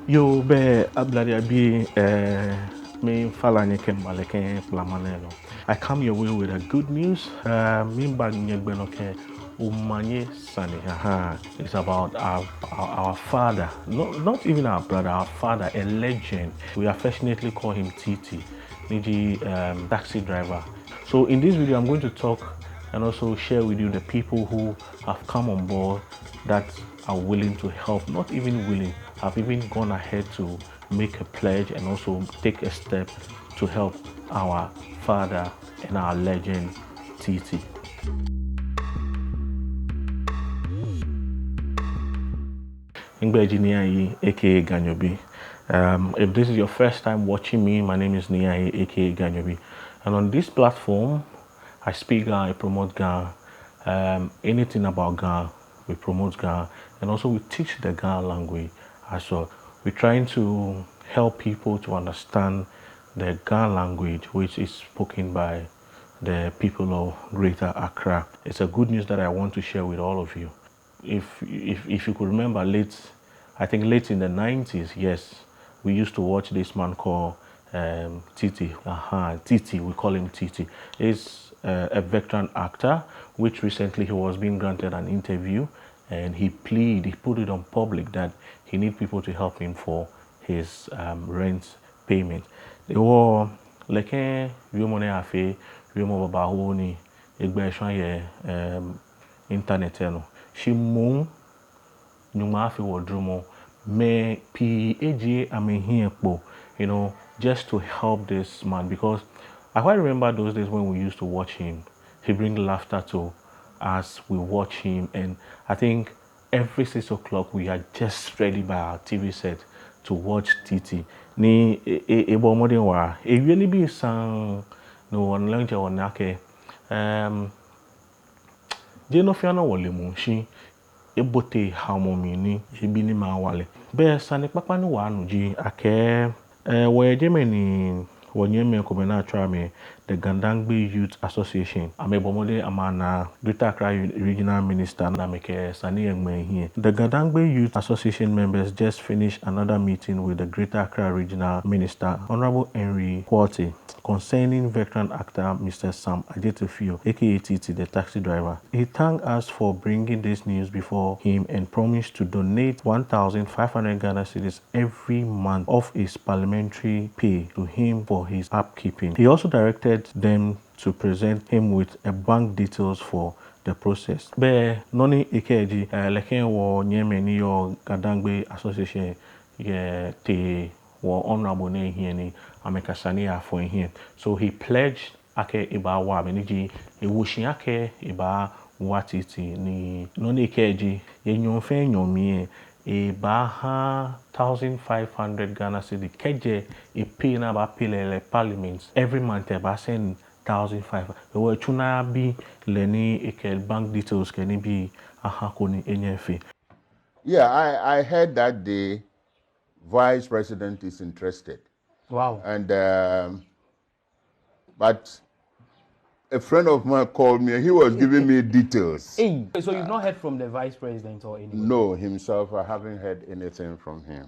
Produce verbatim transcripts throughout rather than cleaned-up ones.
Yoo, bɛ ablade abii, eh, miifala nyɛ kɛmiiba lɛ kɛ kplamɔ nɛɛ nɔ. I come your way with a good news. Eh, miiba nyɛgbɛ nɔ kɛ omanye sane. Aha. It's about our, our, our father. Not, not even our brother, our father, a legend. We affectionately call him Titi, ni ji, um, taxi driver. So in this video, I'm going to talk and also share with you the people who have come on board that are willing to help, not even willing, have even gone ahead to make a pledge and also take a step to help our father and our legend, Titi. Migbɛi ji Nii Ayi, A K A Ganyobi. Um, if this is your first time watching me, my name is Nii Ayi, A K A Ganyobi. And on this platform, I speak Ga, I promote Ga. Um, anything about Ga, we promote Ga. And also we teach the Ga language as well. We're trying to help people to understand the Ga language, which is spoken by the people of Greater Accra. It's a good news that I want to share with all of you. If, if, if you could remember late, I think late in the nineties, yes, we used to watch this man called, um, Titi. Aha, Titi, we call him Titi. He's, uh, a veteran actor, which recently he was being granted an interview, and he plead, he put it on public that he need people to help him for his, um, rent payment. Hewɔ lɛ kɛ wiemɔ nɛɛ afee wiemɔ babaoo ni egbɛi shwã yɛ, um, internet lɛ nɔ. Shi moŋ Nyɔŋmɔ afee wɔ dromɔ, mɛi pii ejie amɛhiɛ kpo, you know, just to help this man, because I quite remember those days when we used to watch him. He bring laughter to us. We watch him, and I think every six o'clock we are just ready by our T V set to watch Titi. Ni e, e, ebɔ mɔdɛŋ waa. Ewie nibii saŋŋ, no wɔle nɔ ni wɔna akɛ, um, jeee nɔ fɛɛ nɔ wɔle moŋ, shi ebote haomɔ mli ni ebi ni maa wale. Bɛ sane kpakpa ni wɔnu ji akɛ, eh, wɔyɛ jɛmɛ ni wɔnyɛmimɛi komɛi ni atsɛɔ amɛ the Gadangme Youth Association, amɛbɔ mɔdɛŋ amɛna Greater Accra Re-, Regional Minister ni amɛkɛ sane lɛ ŋmɛ ehiɛ. The Gadangme Youth Association members just finished another meeting with the Greater Accra Regional Minister, Honorable Henry Quartey, concerning veteran actor Mister Sam Adjetey Fiyo, A K A Titi, the taxi driver. He thanked us for bringing this news before him and promised to donate one thousand five hundred Ghana cedis every month of his parliamentary pay to him for his upkeeping. He also directed them to present him with a bank details for the process. Bɛ nɔ ni ekɛɛ ji, eh, lɛ kɛ wɔnyɛmimɛi ni yɔɔ Gadangme Association yɛ tee wɔ honorable nɛɛ hiɛ ni amɛkɛ sane lɛ afɔ ehiɛ. So he pledged akɛ ebaawa amɛ, ni ji ewo shi akɛ ebaawa Titi, ni nɔ ni ekɛɛ ji, yɛ nyɔɔŋ fɛɛ nyɔɔŋ mli lɛ, ebaaha thousand five hundred Ghana cedi kɛjɛ e pay ni abaa pay lɛ yɛ parliament. Every month ebaa send thousand five. Hewɔ etsu ni abi lɛ ni ekɛ bank details kɛ nibii aha koni enyɛ efee. Yeah, I, I heard that the vice president is interested. Wow. And, um, but a friend of mine called me. He was giving me details. Hey, so you've not heard from the vice president or anyone? No, himself, I haven't heard anything from him.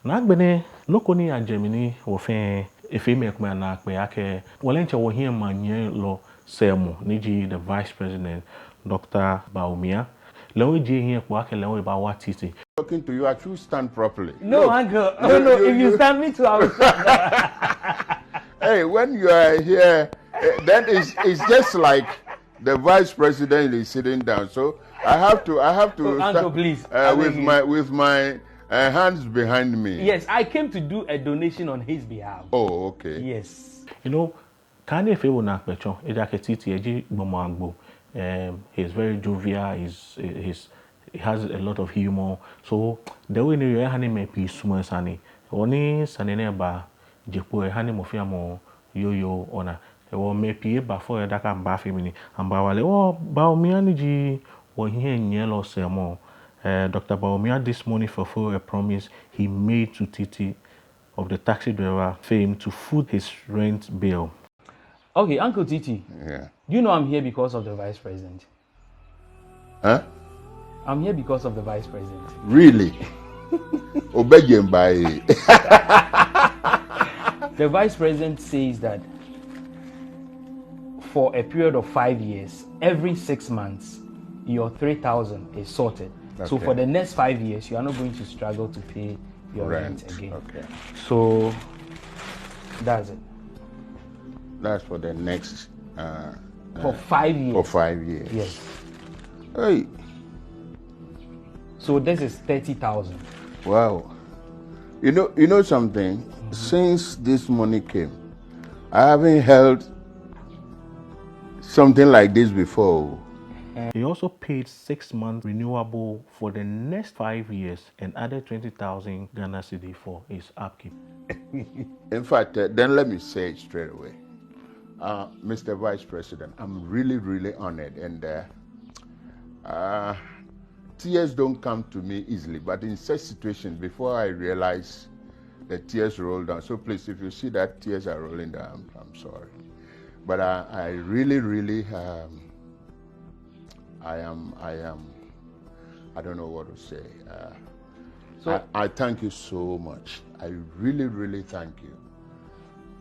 Ni agbɛnɛ, nɔ ko ni ajɛ mli ni wɔ fɛɛ, efee mɛi komɛi anaakpɛɛ akɛ, wɔ diɛŋtsɛ wɔhiɛŋmanyelɔ sɛɛmɔ, ni ji the vice president, Doctor Bawumia, lɛ hu ejie ehiɛ kpo akɛ lɛ hu ebaawa Titi. Talking to you, I should stand properly. No, uncle. Oh, no, if you stand, me too, I will stand. Hey, when you are here, eh, then it's, it's just like the vice president is sitting down. So I have to, I have to stand, uh, with my, with my, uh, hands behind me. Yes, I came to do a donation on his behalf. Oh, okay. Yes. You know, kɛ ani efee bo naakpɛɛ tsɔ, ejaakɛ Titi eji gbɔmɔ agbo. Um, he's very jovial, he's, he's, he has a lot of humor. So the way ni eyɔɔ lɛ ehaa ni mɛi pii sumɔɔ esane. Hewɔ ni sane nɛɛ baje kpo lɛ, ehaa ni mɔ fɛɛ mɔ yoyoo ona. Hewɔ mɛi pii eba fɔ yɛ daka amɛbaafee mɛni, amɛbaawa lɛ. Hewɔ Bawumia ni ji wɔhiɛŋnyɛlɔ sɛɛmɔ, eh, Doctor Bawumia this morning fulfilled a promise he made to Titi of the taxi driver fame to foot his rent bill. Okay, Uncle Titi. Yeah. Do you know I'm here because of the vice president? Huh? I'm here because of the vice president. Really? Obɛ jeŋba ee. The vice president says that for a period of five years, every six months, your three thousand is sorted. So Okay. For the next five years, you are not going to struggle to pay your rent, Rent. Again. Okay. So that's it. That's for the next uh, For uh, five years. For five years. Yes. Hey. So this is thirty thousand. Wow. You know, you know something? Since this money came, I haven't held something like this before. He also paid six months renewable for the next five years and added twenty thousand Ghana cedi for his upkeep. In fact, uh, then let me say it straight away. Uh, Mister Vice President, I'm really, really honored. And uh, uh, tears don't come to me easily, but in such situations, before I realize, the tears roll down. So please, if you see that tears are rolling down, I'm, I'm sorry. But I, I really, really, um, I am, I am, I don't know what to say. Uh, So- I, I thank you so much. I really, really thank you.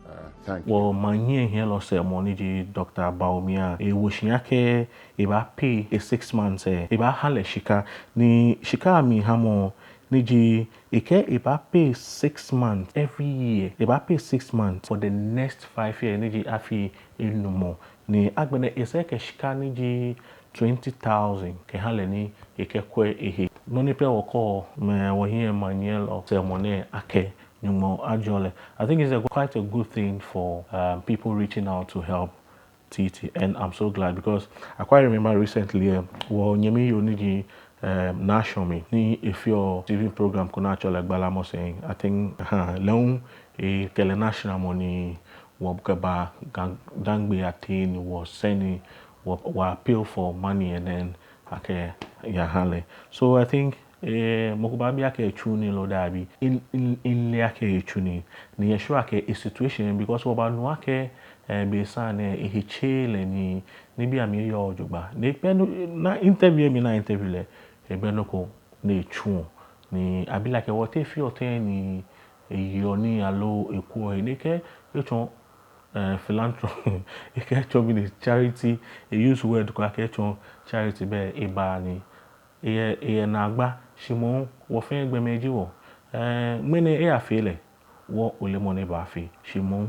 Uh, thank you. Wɔmaŋ hiɛnyiɛlɔ sɛɛmɔ ni ji Doctor Bawumia, ewo shi akɛ ebaa pay e six months ɛ, ebaaha lɛ shika, ni shika miihamɔ ni ji ekɛɛ ebaa pay six months every year, ebaa pay six months for the next five years ni ji afii enumɔ, ni agbɛnɛ esa akɛ shika ni ji twenty thousand kɛha lɛ ni ekɛkwɛ ehe. Nɔ ni pɛ wɔkɛɔ mɛi wɔhiɛ maŋ hiɛnyiɛlɔ sɛɛmɔ nɛɛ akɛ Nyɔŋmɔ ajɔɔ lɛ. I think it's a, quite a good thing for um, people reaching out to help Titi, and I'm so glad because I quite remember recently, eh, wɔnyɛmi yoo ni ji, eh, Naa Shɔmi, ni efeɔ T V program ko ni atsɛɔ lɛ Gbalamɔ Sɛi. I think, uh, lɛ hu ekɛ lɛ naa shramɔ ni wɔkɛba Ga-, Dangme Atee ni wɔsɛi ni wɔ, wɔ appeal for money and then akɛyaha lɛ. So I think, eh, mɔ ko baabi akɛ etsu nii loo dabi. Mile, mile, mile akɛ etsu nii. Ni miyɛ sure akɛ e situation, because wɔbaanu akɛ, eh, be sane ehe tse lɛ ni, nibii amli yɔɔ jogbaŋŋ. Ni be ni, ni interview lɛ mli ni a interview lɛ, egbɛ nɔ ko ni etsuɔ. Ni abi lɛ akɛ wɔtee fioo tɛŋŋ ni eyeɔ nii aloo ekuɔ he, ni ekɛɛ etsɔ, eh, philanthropy, ekɛɛ etsɔ mɛni, charity, e use word ko akɛ etsɔ charity bɛ eba ni eyɛ, eyɛ naagba, shi moŋ wɔ fɛɛ gbɔmɛi ji wɔ. Eh, ŋmɛnɛ eyafee lɛ, wɔ ole mɔ ni baafee, shi moŋ,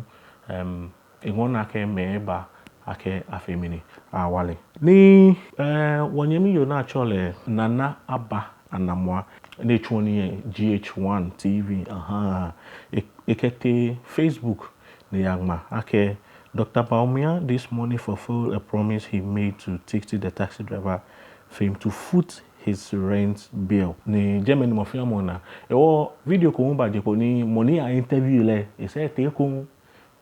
em, eŋɔɔ naa akɛ mɛi eba akɛ afee mɛni, awa lɛ. Ni, eh, wɔnyɛmi yoo ni atsɛɔ lɛ Nana Aba Anamwa, ni etsuɔ nii yɛ G H one T V, aha, e, ekɛtee Facebook ni eyaŋma akɛ, Doctor Bawumia this morning fulfilled a promise he made to Titi the taxi driver fame to foot his rent bill. Ni jɛmɛ ni mɔ fɛɛ mɔ na. Ewɔ video ko hu ba je kpo ni mɔ ni a interview lɛ, esɛɛ tee ekoŋŋ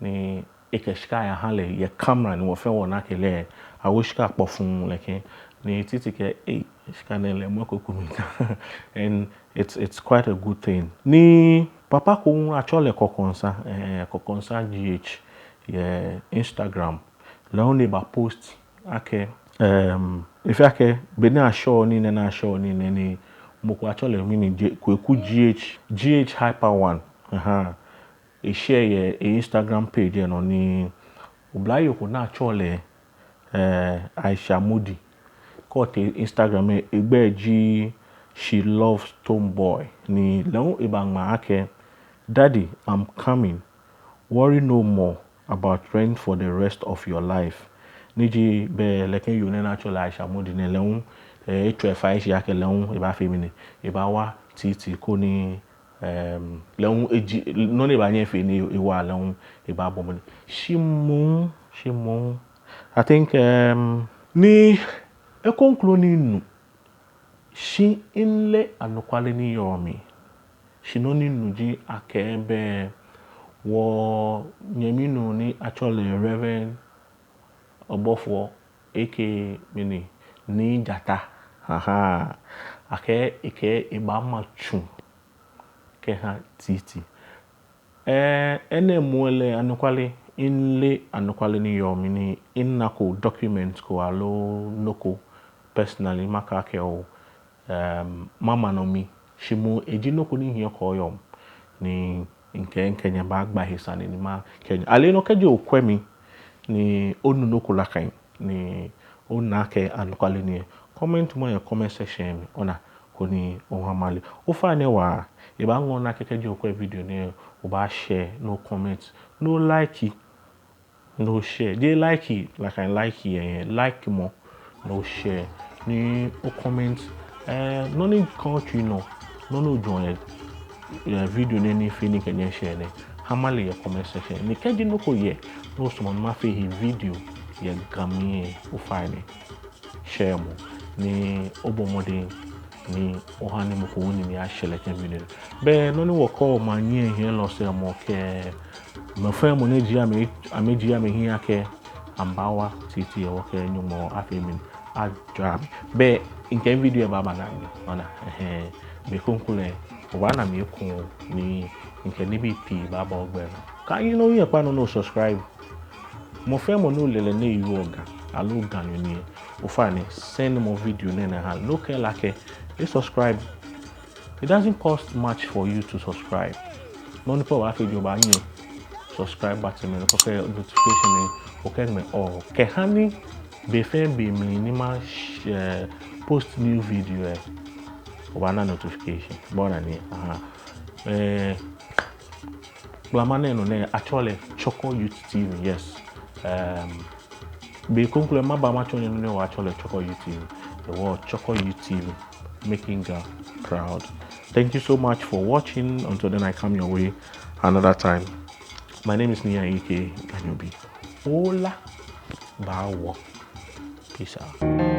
ni ekɛ shika yaha lɛ yɛ camera ni wɔ fɛɛ wɔna akɛ lɛ, awo shika kpɔ fuu lɛ kɛ. Ni Titi kɛɛ, ei, shika nɛɛ lɛ, mɔ ko ku mi ta. And it's, it's quite a good thing. Ni papa ko hu atsɛɔ lɛ Kɔkɔnsa, eh, Kɔkɔnsa G H, yɛ Instagram. Lɛ hu ni eba post akɛ, em, efee akɛ, be ni a share nii nɛɛ, ni a share nii nɛɛ ni mɔ ko atsɛɔ lɛ mɛni, J-, Kweku G H, G H Hyper One. Aha. E share yɛ e Instagram page lɛ nɔ ni oblayoo ko ni atsɛɔ lɛ, eh, Aisha Modi. Kɛ otee Instagram lɛ, egbɛi ji She Loves Tomboy. Ni lɛ hu ebaŋma akɛ, Daddy, I'm coming. Worry no more about rent for the rest of your life. Ni ji be lɛ kɛ yoo nɛɛ ni atsɛɔ lɛ Aisha Modi nɛɛ, lɛ hu, eh, etsɔ efai shi akɛ lɛ hu ebaafee mɛni, ebaawa Titi koni, em, lɛ hu eji, nɔ ni ebaanyɛ efee ni ewa lɛ hu ebaabɔ mɔdɛŋ. Shi moŋ, shi moŋ, I think, em, ni ekoŋŋ kroko ni minu, shi mileee anɔkwale ni yɔɔ mli. Shi nɔ ni minu ji akɛ be wɔnyɛmi nuu ni atsɛɔ lɛ Reverend Obofoɔ, ekɛɛ mɛni, Nii Jata. Aha. Akɛ, ekɛɛ ebaama tsu kɛha Titi. Eh, enɛ moŋ lɛ anɔkwale, mileee anɔkwale ni yɔɔ mli ni minako document ko aloo nɔ ko personally makɛɛ akɛ oo, em, mama nɔ mi, Shi moŋ eji nɔ ko ni hiɛ kɔɔyɔɔ mli. Ni mikɛɛ mikɛ nyɛ baagba he sane ni makɛɛ nyɛ. Aleenɔ kɛji okwɛ mi ni onu nɔ ko nakai ni ona akɛ anɔkwale ni lɛ, comment mɔ yɛ comment section mli, ona, koni oha male. Ofainɛ waa, ebaaŋɔɔ ni akɛ kɛji okwɛ video nɛɛ, obaashare, ni ocomment, ni olike, ni oshare. Jeee like, like, like yɛ, like mɔ, ni oshare, ni ocomment, eh, nɔ ni kã otsui nɔ, nɔ ni ojwɛŋ yɛ, yɛ video nɛɛ ni fee ni mikɛ nyɛ share nɛɛ, ha male yɛ comment section. Ni kɛji nɔ ko yɛ ni osumɔɔ ni mafee he video yɛ Ga mli lɛ, ofainɛ share mɔ, ni obɔ mɔdɛŋ ni oha ni mɔ ko hu nine ashɛ lɛ kɛ video. Bɛ nɔ ni wɔkɛɔ maŋ nyiɛhiɛlɔ sɛɛmɔ kɛ mɔ fɛɛ mɔ ni ji amɛ, amɛji amɛhiɛ akɛ amɛbaawa titri yɛ wɔkɛ Nyɔŋmɔ afee mli ajɔɔ amɛ. Bɛ mikɛ video lɛ baaba naagbee, ona, ɛhɛɛ, be kroko lɛ obaana mi ekoŋŋ ni mikɛ nibii pii baaba ogbɛi nɔ. Kaaye nɔ yɛ kpa nɔ ni osubscribe. Mɔ fɛɛ mɔ ni ole lɛ ni ewieɔ Ga, aloo Ganyo ni lɛ, ofainɛ send mɔ video nɛɛ ha lɛ, ni okɛɛ lɛ akɛ esubscribe. It doesn't cost much for you to subscribe. Nɔ ni pɛ obaafee ji obaanyiɛ subscribe button lɛ, ni okɛ notification lɛ okɛŋmɛ all. Kɛha ni be fɛɛ be mli ni ma, eh, post new video lɛ, obaana notification. Bɔ ni, aha. Eh, gblamɔ nɛɛ nɔ nɛɛ, atsɛɔ lɛ Chorkor Youth T V, yes. Um, be kroko lɛ maba matsɔɔ nyɛ nɔ ni wɔtsɛɔ lɛ Chorkor Youth T V. The word Chorkor Youth T V, making Ga proud. Thank you so much for watching. Until then, I come your way another time. My name is Nii Ayike Ganyobi. Ola Bawo. Peace out.